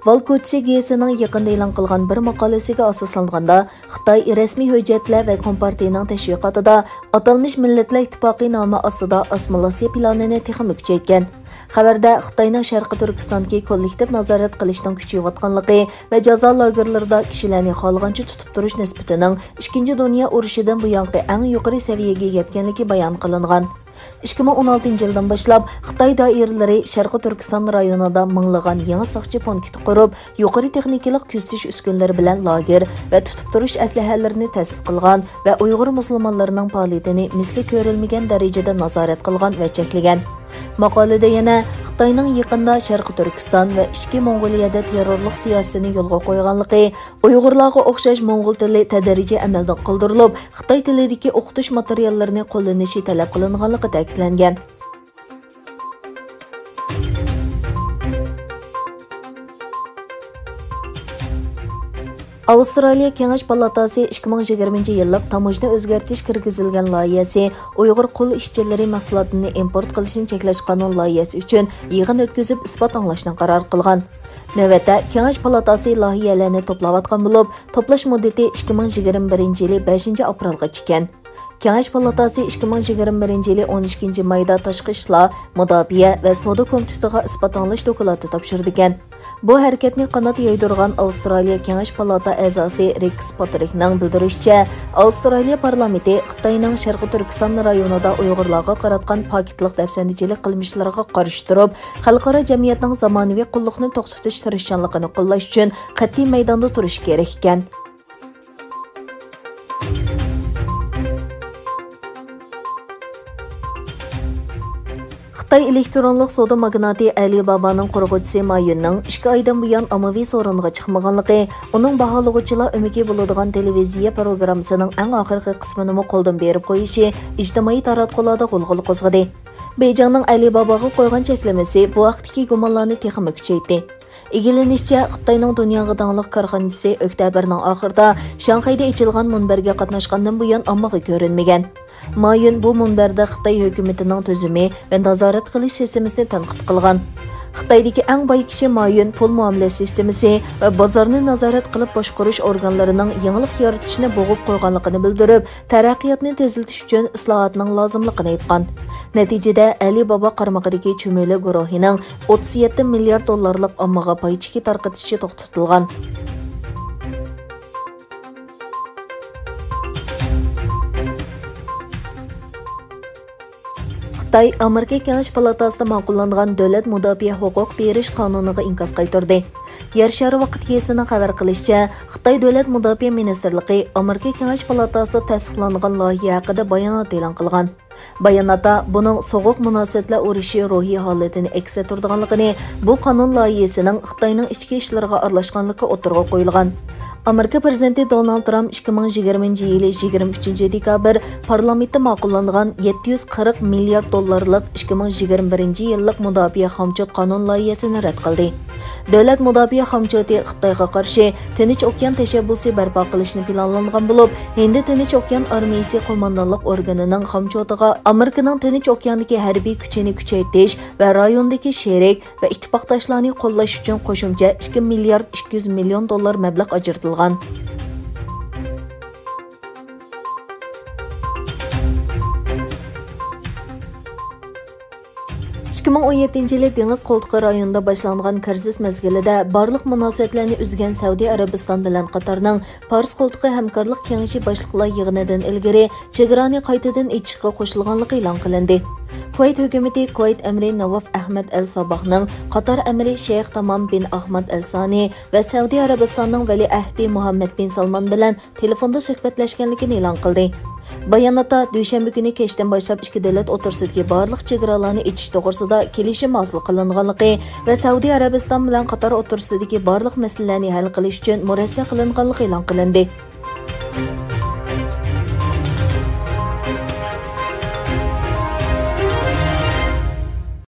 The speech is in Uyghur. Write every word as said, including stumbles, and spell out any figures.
بال كوچىسى گېزىتىنىڭ يېقىندا ئېلان قىلغان بىر ماقالىسىگە ئاساسلانغاندا، خىتاي رەسمىي ھۆججەتلەر ۋە كومپارتىيىنىڭ تەشۋىقاتىدا ئاتالمىش مىللەتلەر ئىتتىپاقى نامى ئاستىدا ئاسسىمىلياتسىيە پىلانىنى تېخىمۇ كۈچەيتكەن. خەۋەردە خىتاينىڭ شەرقىي تۈركىستاندىكى كوللېكتىپ نازارەت قىلىشنىڭ كۈچىيىۋاتقانلىقى ۋە جازا لاگېرلىرىدا كىشىلەرنى خالىغانچە تۇتۇپ تۇرۇش نىسبىتىنىڭ ئىككىنچى دۇنيا ئۇرۇشىدىن بۇيانقى ئەڭ يۇقىرى سەۋىيەگە يەتكەنلىكى بايان قىلىنغان. ئىككى مىڭ ئون ئالتىنچى يىلدىن باشلاپ خىتاي دائىرىلىرى شەرقىي تۈركىستان رايونىدا مىڭلىغان يېڭى ساقچى پونكىتى قۇرۇپ، يۇقىرى تېخنىكىلىق كۆزىتىش ئۈسكۈنىلىرى بىلەن لاگېر ۋە تۇتۇپ تۇرۇش ئەسلىھەلىرىنى تەسىس قىلغان ۋە ئۇيغۇر مۇسۇلمانلىرىنىڭ پائالىيىتىنى مىسلى كۆرۈلمىگەن دەرىجىدە نازارەت قىلغان ۋە چەكلىگەن. ماقالىدە يەنە خىتاينىڭ يېقىندا شەرقىي تۈركىستان ۋە ئىچكى موڭغۇلىيەدە تېررورلۇق سىياسىتىنى يولغا قويغانلىقى، ئۇيغۇرلارغا ئوخشاش موڭغۇل تىلى تەدرىجىي ئەمەلدىن قالدۇرۇلۇپ، خىتاي تىلىدىكى ئوقۇتۇش ماتېرىياللىرىنى قوللىنىشى تەلەپ قىلىنغانلىقى تەكىتلەنگەن. ئاۋسترالىيە كېڭەش پالاتاسى ئىككى مىڭ يىگىرمىنچى يىللىق تاموژنا ئۆزگەرتىش كىرگۈزۈلگەن لايىھەسى ئۇيغۇر قۇل ئىشچىلىرى مەھسۇلاتىنى ئىمپورت قىلىشنى چەكلەش قانۇن لايىھەسى ئۈچۈن يىغىن ئۆتكۈزۈپ ئىسپات ئاڭلاشنى قارار قىلغان. نۆۋەتتە كېڭەش پالاتاسى لايىھەلەرنى توپلاۋاتقان بولۇپ، توپلاش مۇددىتى ئىككى مىڭ يىگىرمە بىرىنچى يىلى بەشىنچى ئاپرېلغىچە ئىكەن. كېڭەش پالاتاسى ئىككى مىڭ يىگىرمە بىرىنچى يىلى ئون ئىككىنچى مايدا تاشقى ئىشلار، مۇداپىئە ۋە سودا كومىتېتىغا ئىسپات ئاڭلاش دوكلاتى تاپشۇرىدىكەن. بۇ ھەرىكەتنى قانات يايدۇرغان ئاۋسترالىيە كېڭەش پالاتا ئەزاسى رىكس پاترىكنىڭ بىلدۈرۈشىچە، ئاۋسترالىيە پارلامېنتى خىتاينىڭ شەرقىي تۈركىستان رايونىدا ئۇيغۇرلارغا قاراتقان پاكىتلىق دەپسەندىچىلىك قىلمىشلىرىغا قارشى تۇرۇپ، خەلقئارا جەمئىيەتنىڭ زامانىۋى قۇللۇقنى توختىتىش تىرىشچانلىقىنى قوللاش ئۈچۈن قەتئىي مەيداندا تۇرۇشى كېرەك ئىكەن. خىتاي ئېلېكترونلۇق سودا ماگناتى ئەلى بابانىڭ قۇرغۇچىسى ما يۈننىڭ ئىككى ئايدىن بۇيان ئاممىۋى سورۇنغا چىقمىغانلىقى، ئۇنىڭ باھالىغۇچىلار ئۆمىكى بولىدىغان تېلېۋىزىيە پروگراممىسىنىڭ ئەڭ ئاخىرقى قىسمىنىمۇ قولدىن بېرىپ قويۇشى ئىجتىمائىي تاراتقۇلاردا غۇلغۇلا قوزغىدى. بېيجىڭنىڭ ئەلى باباغا قويغان چەكلىمىسى بۇ ھەقتىكى گۇمانلارنى تېخىمۇ كۈچەيتتى. ئىگىلىنىشىچە، خىتاينىڭ دۇنياغا داڭلىق كارخانىچىسى ئۆكتەبىرنىڭ ئاخىرىدا شاڭخەيدە ئېچىلغان مۇنبەرگە قاتناشقاندىن بۇيان ئاممىغا كۆرۈنمىگەن. ما يۈن بۇ مۇنبەردە خىتاي ھۆكۈمىتىنىڭ تۈزۈمى ۋە نازارەت قىلىش سىستېمىسىنى تەنقىد قىلغان. خىتايدىكى ئەڭ باي كىشى ما يۈن پۇل مۇئامىلە سىستېمىسى ۋە بازارنى نازارەت قىلىپ باشقۇرۇش ئورگانلىرىنىڭ يېڭىلىق يارىتىشنى بوغۇپ قويغانلىقىنى بىلدۈرۈپ، تەرەققىياتنى تېزلىتىش ئۈچۈن ئىسلاھاتنىڭ لازىملىقىنى ئېيتقان. نەتىجىدە، ئەلى بابا قارمىقىدىكى چۈمۈلە گۇرۇھىنىڭ ئوتتۇز يەتتە مىليارد دوللارلىق ئاممىغا پاي چېكى تارقىتىشى توختىتىلغان. خىتاي ئامېرىكا كېڭەش پالاتاسىدا ماقۇللانغان دۆلەت مۇداپىئە ھوقۇق بېرىش قانۇنىغا ئىنكاس قايتۇردى. يەر شارى ۋاقىت گېزىتىنىڭ خەۋەر قىلىشىچە، خىتاي دۆلەت مۇداپىئە مىنىستىرلىقى ئامېرىكا كېڭەش پالاتاسىدا تەستىقلانغان لايىھە ھەققىدە بايانات ئېلان قىلغان. باياناتتا بۇنىڭ سوغۇق مۇناسىۋەتلەر ئۇرۇشى روھىي ھالىتىنى ئەكس ئەتتۈرىدىغانلىقىنى، بۇ قانۇن لايىھىسىنىڭ خىتاينىڭ ئىچكى ئىشلىرىغا ئارىلاشقانلىقى ئوتتۇرىغا قويۇلغان. ئامېرىكا پىرېزىدېنتى دونالد ترامپ ئىككى مىڭ يىگىرمىنچى يىلى يىگىرمە ئۈچىنچى دېكابىر پارلامېنتتا ماقۇللانغان يەتتە يۈز قىرىق مىليارد دوللارلىق ئىككى مىڭ يىگىرمە بىرىنچى يىللىق مۇداپىئە خامچوت قانۇن لايىھەسىنى رەت قىلدى. دۆلەت مۇداپىئە خامچوتى خىتايغا قارشى تىنچ ئوكيان تەشەببۇسى بەرپا قىلىشنى پىلانلانغان بولۇپ، ھىندى تىنچ ئوكيان ئارمىيىسى قوماندانلىق ئورگىنىنىڭ خامچوتىغا ئامېرىكىنىڭ تىنچ ئوكياندىكى ھەربىي كۈچىنى كۈچەيتىش ۋە رايوندىكى شېرىك ۋە ئىتتىپاقداشلارنى قوللاش ئۈچۈن قوشۇمچە ئىككى مىليارد ئىككى يۈز مىليون دوللار مەبلەغ ئاجرىتىلغان. ئىككى مىڭ ئون يەتتىنچى يىلى دېڭىز قولتۇقى رايونىدا باشلانغان كىرىزىس مەزگىلىدە بارلىق مۇناسىۋەتلەرنى ئۈزگەن سەئۇدى ئەرەبىستان بىلەن قاتارنىڭ پارس قولتۇقى ھەمكارلىق كېڭىشى باشلىقلار يىغىنىدىن ئىلگىرى چېگرانى قايتىدىن ئېچىشقا قوشۇلغانلىقى ئېلان قىلىندى. كۇۋەيت ھۆكۈمىتى كۇۋەيت ئەمىرى ناۋاف ئەھمەد ئەل ساباھنىڭ قاتار ئەمىرى شەيخ تامام بىن ئاھماد ئەل سانى ۋە سەئۇدى ئەرەبىستاننىڭ ۋەلىئەھدى مۇھەممەد بىن سالمان بىلەن تېلېفوندا سۆھبەتلەشكەنلىكىنى ئېلان قىلدى. باياناتتا دۈشەنبە كۈنى كەچتىن باشلاپ ئىككى دۆلەت ئوتتۇرىسىدىكى بارلىق چېگرالارنى ئېچىش توغرىسىدا كېلىشىم ھاسىل قىلىنغانلىقى ۋە سەئۇدى ئەرەبىستان بىلەن قاتار ئوتتۇرىسىدىكى بارلىق مەسىلىلەرنى ھەل قىلىش ئۈچۈن مۇرەسسە قىلىنغانلىقى ئېلان قىلىندى.